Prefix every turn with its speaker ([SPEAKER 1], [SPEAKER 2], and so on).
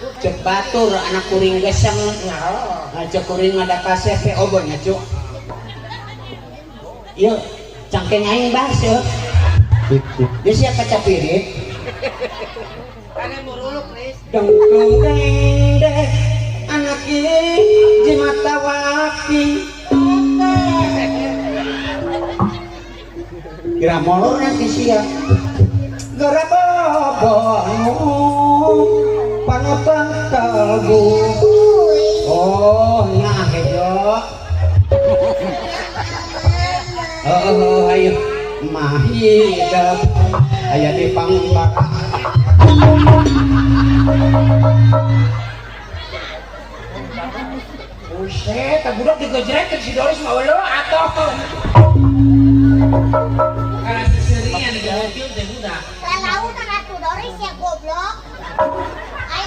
[SPEAKER 1] Cek batur anak kuring geseng. Nah, cek kuring ada KCP ogonya cuk. Yuk, cangkeng aing baseuh. Dia siap kaca pirit.
[SPEAKER 2] Kane muruluk, Riz.
[SPEAKER 1] Dengkung deng anak di mata waki. Kira molor nanti siap. Gara babanu panutan kalbu. Oh, nah hejo. Oh, ayo mahidap aya di pangbara.
[SPEAKER 2] Buset, tak budak digejrekeun si Doris mah eueuh atuh. Karena seserian di mobil teh budak.
[SPEAKER 3] Lalaunan atuh Doris ya goblok.